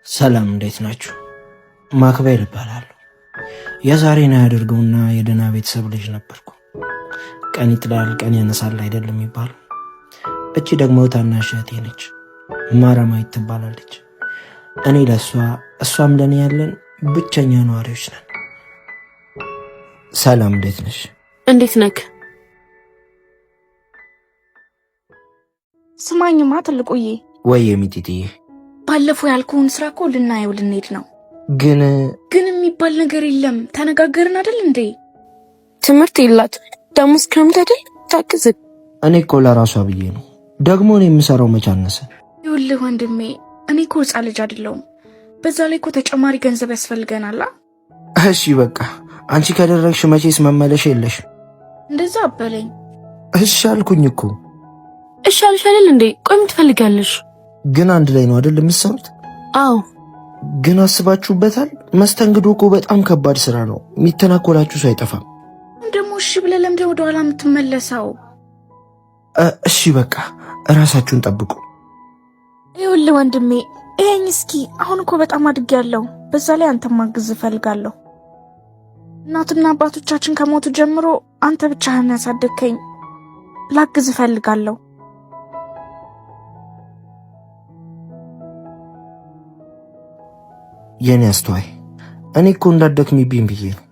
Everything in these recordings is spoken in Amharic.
ሰላም እንዴት ናችሁ? ማክቤል እባላለሁ። የዛሬን አያደርገውና የደህና ቤተሰብ ልጅ ነበርኩ። ቀን ይጥላል ቀን ያነሳል አይደለም የሚባለው። እቺ ደግሞ ታናሽ እህቴ ነች፣ ማራማዊት ትባላለች። እኔ ለእሷ እሷም ለእኔ ያለን ብቸኛ ነዋሪዎች ነን። ሰላም እንዴት ነሽ? እንዴት ነክ? ስማኝማ ትልቁዬ። ወይ የሚጢጥዬ፣ ባለፈው ያልኩህን ስራ እኮ ልናየው ልንሄድ ነው። ግን ግን የሚባል ነገር የለም። ተነጋገርን አይደል እንዴ? ትምህርት የላት ደሞዝ ክረምት አይደል ታግዝ። እኔ እኮ ለራሷ ብዬ ነው። ደግሞ እኔ የምሰራው መች አነሰ? ይኸውልህ ወንድሜ፣ እኔ እኮ ሕፃን ልጅ አይደለሁም። በዛ ላይ እኮ ተጨማሪ ገንዘብ ያስፈልገናል። እሺ በቃ አንቺ ከደረግሽ መቼስ መመለሽ የለሽ። እንደዛ አበለኝ። እሺ አልኩኝ እኮ። እሺ አልሽ አይደል እንዴ? ቆይ ምን ትፈልጊያለሽ? ግን አንድ ላይ ነው አይደል የምትሰሩት? አዎ። ግን አስባችሁበታል? መስተንግዶ እኮ በጣም ከባድ ስራ ነው። የሚተናኮላችሁ ሰው አይጠፋም። ደግሞ እሺ ብለህ ለምንድን ወደኋላ የምትመለሰው? እሺ በቃ እራሳችሁን ጠብቁ። ይኸውልህ ወንድሜ ይሄኝ እስኪ አሁን እኮ በጣም አድጌያለሁ። በዛ ላይ አንተን ማግዝ እፈልጋለሁ። እናትና አባቶቻችን ከሞቱ ጀምሮ አንተ ብቻህን ያሳደግከኝ፣ ላግዝ እፈልጋለሁ። የኔ አስተዋይ፣ እኔ እኮ እንዳትደክሚብኝ ብዬ ነው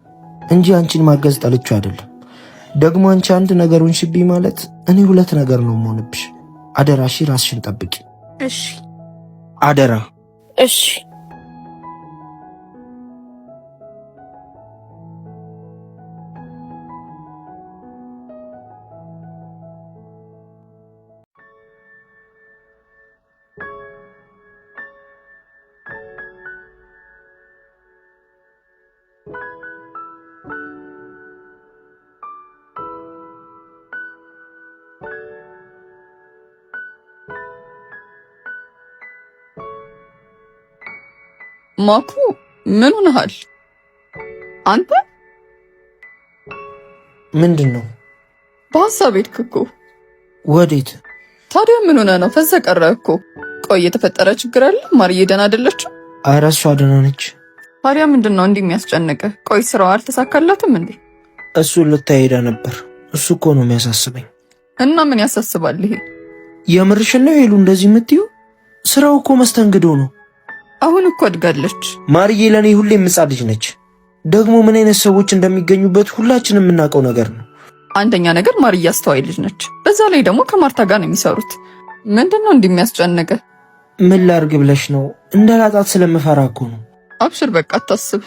እንጂ አንቺን ማገዝ ጠልቼው አይደለም። ደግሞ አንቺ አንድ ነገር ሆንሽብኝ ማለት እኔ ሁለት ነገር ነው የምሆንብሽ። አደራ እሺ፣ ራስሽን ጠብቂ። እሺ አደራ። እሺ። ማኩ ምን ሆነሃል አንተ? ምንድን ነው? በሀሳብ ሄድክ እኮ። ወዴት ታዲያ? ምን ሆነ ነው? ፈዘህ ቀረህ እኮ። ቆይ የተፈጠረ ችግር አለ? ማርዬ ደህና አይደለችም? ኧረ እሷ ደህና ነች። ታዲያ ምንድን ነው እንዲህ የሚያስጨንቅህ? ቆይ ስራዋ አልተሳካላትም እንዴ? እሱ ልታሄዳ ነበር። እሱ እኮ ነው የሚያሳስበኝ። እና ምን ያሳስባል ይሄ? የምርሽን ነው ሄሉ እንደዚህ የምትይው? ስራው እኮ መስተንግዶ ነው። አሁን እኮ አድጋለች። ማርዬ ለእኔ ሁሌም ሕፃን ልጅ ነች። ደግሞ ምን አይነት ሰዎች እንደሚገኙበት ሁላችንም የምናውቀው ነገር ነው። አንደኛ ነገር ማርዬ አስተዋይ ልጅ ነች። በዛ ላይ ደግሞ ከማርታ ጋር ነው የሚሰሩት። ምንድን ነው እንዲህ የሚያስጨንቅህ? ምን ላርግ ብለሽ ነው? እንዳላጣት ስለምፈራ እኮ ነው። አብሽር በቃ አታስብ።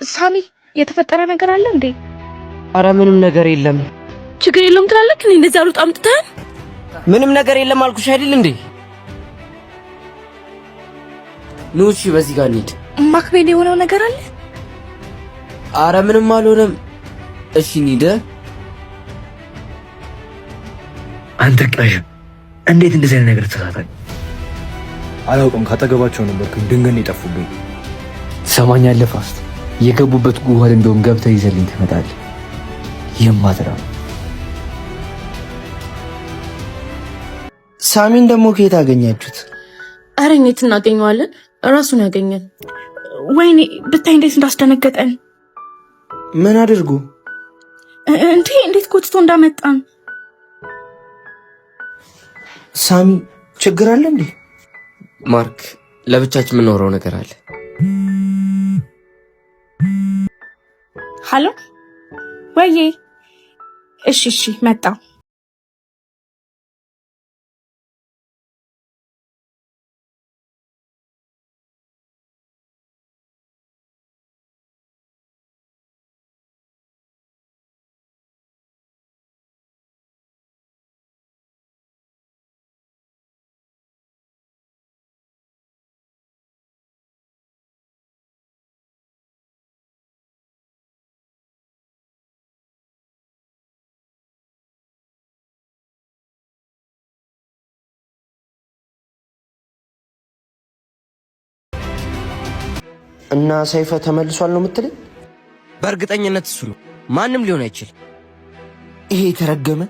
ሳሚ የተፈጠረ ነገር አለ እንዴ? አረ ምንም ነገር የለም። ችግር የለውም ትላለህ? እኔ እንደዚህ አሉት አምጥተህ ምንም ነገር የለም አልኩሽ አይደል እንዴ? ኑ እሺ፣ በዚህ ጋር እንሂድ። ማክቤል የሆነው ነገር አለ? አረ ምንም አልሆነም። እሺ እንሂድ። አንተ ቀዥም፣ እንዴት እንደዚህ አይነት ነገር ተሳታል? አላውቅም። ካጠገባቸው ነበርኩኝ፣ ድንገት ነው የጠፉብኝ። ትሰማኛለህ ፋስት? የገቡበት ጉድጓድ እንደውም ገብተህ ይዘልኝ ትመጣለህ። የማትራ ሳሚን ደግሞ ከየት አገኛችሁት? አረ እንዴት እናገኘዋለን? እራሱን ያገኘን። ወይኔ ብታይ እንዴት እንዳስደነገጠን። ምን አድርጉ እንዴ? እንዴት ጎትቶ እንዳመጣን። ሳሚ ችግር አለ እንዴ? ማርክ፣ ለብቻችን የምናወራው ነገር አለ። ሀሎ፣ ወይዬ። እሺ፣ እሺ፣ መጣው። እና ሰይፈ ተመልሷል ነው የምትለኝ? በእርግጠኝነት እሱ ነው። ማንም ሊሆን አይችልም። ይሄ የተረገመ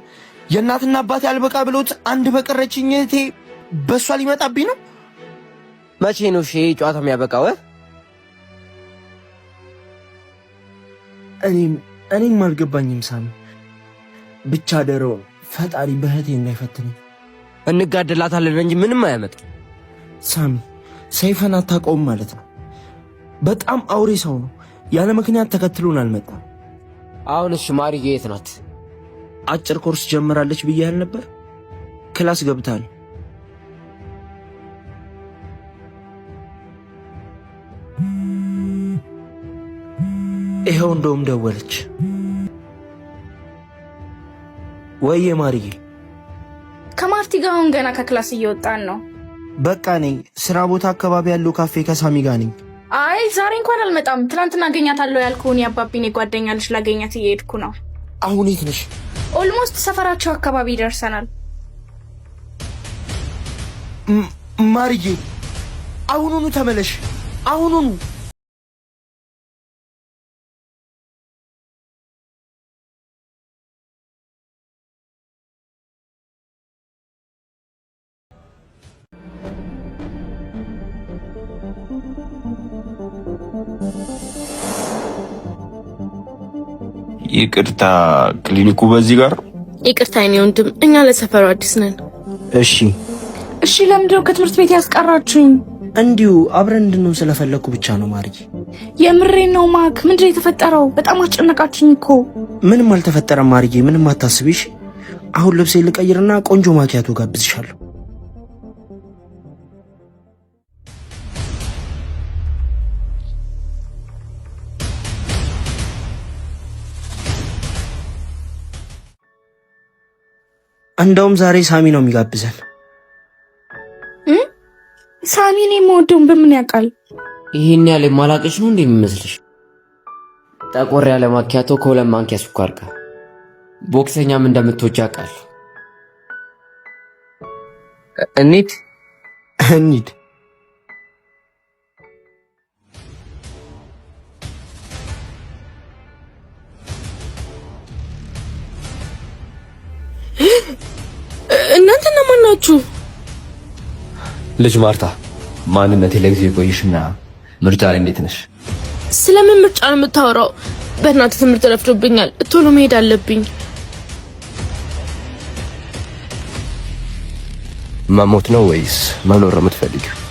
የእናትና አባት ያልበቃ ብሎት አንድ በቀረችኝ እህቴ በእሷ ሊመጣብኝ ነው። መቼ ነው እሺ ጨዋታ የሚያበቃው? እኔም አልገባኝም ሳሚ። ብቻ ደረው ፈጣሪ በእህቴ እንዳይፈትነኝ። እንጋደላታለን እንጂ ምንም አያመጣም። ሳሚ ሰይፈን አታውቀውም ማለት ነው። በጣም አውሬ ሰው ነው። ያለ ምክንያት ተከትሎን አልመጣም። አሁን እሺ ማርዬ የት ናት? አጭር ኮርስ ጀምራለች ብዬ ነበር። class ገብታል። ይኸው እንደውም ደወለች። ወይዬ ማርዬ፣ ከማርቲ ጋር አሁን ገና ከ class እየወጣን ነው። በቃ ነኝ። ስራ ቦታ አካባቢ ያለው ካፌ ከሳሚ ጋር ነኝ። አይ ዛሬ እንኳን አልመጣም። ትናንትና አገኛታለሁ ያልኩህን የአባቢን የጓደኛ ልጅ ላገኛት እየሄድኩ ነው። አሁን የት ነሽ? Almost ሰፈራቸው አካባቢ ደርሰናል። ማርዬ አሁኑኑ ተመለሽ፣ አሁኑኑ። ይቅርታ፣ ክሊኒኩ በዚህ ጋር። ይቅርታ የኔ ወንድም፣ እኛ ለሰፈሩ አዲስ ነን። እሺ፣ እሺ። ለምንድነው ከትምህርት ቤት ያስቀራችሁኝ? እንዲሁ አብረን እንድንሆን ስለፈለግኩ ብቻ ነው ማርዬ። የምሬን ነው ማክ። ምንድነው የተፈጠረው? በጣም አስጨነቃችሁኝ እኮ። ምንም አልተፈጠረም ማርዬ፣ ምንም አታስቢሽ። አሁን ልብሴ ልቀይርና ቆንጆ ማኪያቶ ጋብዝሻለሁ። እንደውም ዛሬ ሳሚ ነው የሚጋብዘን። ሳሚ እኔ የምወደውን በምን ያውቃል? ይሄን ያለ ማላቀሽ ነው እንዴ የሚመስልሽ? ጠቆር ያለ ማኪያቶ ከሁለት ማንኪያ ስኳር ጋር። ቦክሰኛም እንደምትወጂ አውቃለሁ። እንሂድ እንሂድ። እናንተ እነማን ናችሁ? ልጅ ማርታ፣ ማንነቴ ለጊዜው የቆይሽና ምርጫ ላይ እንዴት ነሽ? ስለምን ምርጫ ነው የምታወራው? በእናትህ ትምህርት ረፍዶብኛል፣ ቶሎ መሄድ አለብኝ። መሞት ነው ወይስ መኖር ነው የምትፈልጊው?